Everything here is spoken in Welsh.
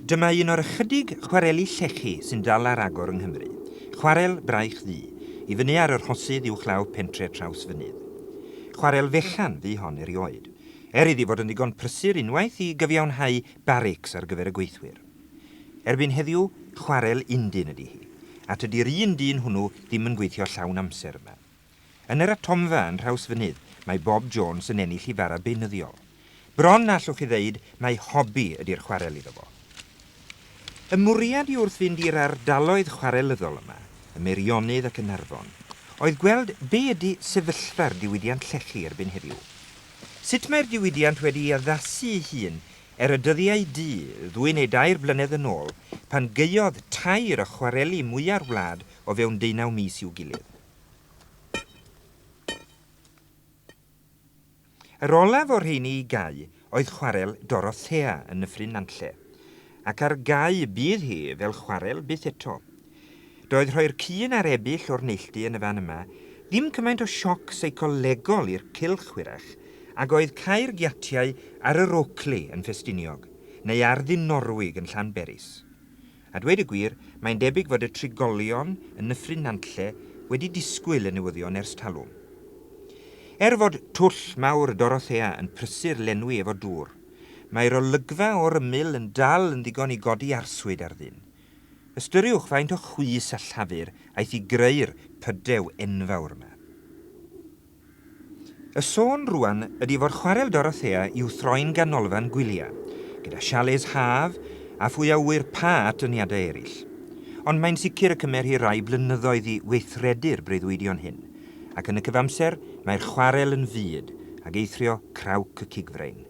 Dyma un o'r ychydig chwareli llechi sy'n dal ar agor yng Nghymru, Chwarel Braich Ddu, i fyny ar y rhosydd uwchlaw pentre Trawsfynydd. Chwarel fechan fu hon erioed, er iddi fod yn ddigon prysur unwaith i gyfiawnhau barics ar gyfer y gweithwyr. Erbyn heddiw, chwarel undyn ydi hi, a tydi'r un dyn hwnnw ddim yn gweithio llawn amser yma. Yn yr atomfa yn Nhrawsfynydd mae Bob Jones yn ennill ei fara beunyddiol. Bron allwch chi ddeud mai hobi ydi'r chwarel iddo fo. Y mwriad i wrth fynd i'r ardaloedd chwarelyddol yma, ym Meirionnydd ac yn Arfon, oedd gweld be ydi sefyllfa'r diwydiant llechi erbyn heddiw. Sut mae'r diwydiant wedi addasu ei hun er y dyddiau du, ddwy neu dair blynedd yn ôl, pan gaeodd tair o chwareli mwya'r wlad o fewn deunaw mis i'w gilydd. Yr olaf o'r rheini i gau oedd chwarel Dorothea yn Nyffryn Nantlle, ac ar gau bydd hi fel chwarel byth eto. Doedd rhoi'r cŷn a'r ebyll o'r neilltu yn y fan yma ddim cymaint o sioc seicolegol i'r cylch hwyrach ag oedd cau'r giatiau ar yr Oakley yn Ffestiniog, neu ar Ddinorwig yn Llanberis. A dweud y gwir, mae'n debyg fod y trigolion yn Nyffryn Nantlle wedi disgwyl y newyddion ers talwm. Er fod twll mawr Dorothea yn prysur lenwi efo dŵr, mae'r olygfa o'r ymyl yn dal yn ddigon i godi arswyd ar ddyn. Ystyriwch faint o chwys a llafur aeth i greu'r pydew enfawr yma. Y sôn rŵan ydi fod Chwarel Dorothea i'w throi'n ganolfan gwyliau, gyda chalets haf a phwy a ŵyr pa atyniadau eraill. Ond mae'n sicr y cymer hi rai blynyddoedd i weithredu'r breuddwydion hyn, ac yn y cyfamser mae'r chwarel yn fud, ag eithrio crawc y cigfrain.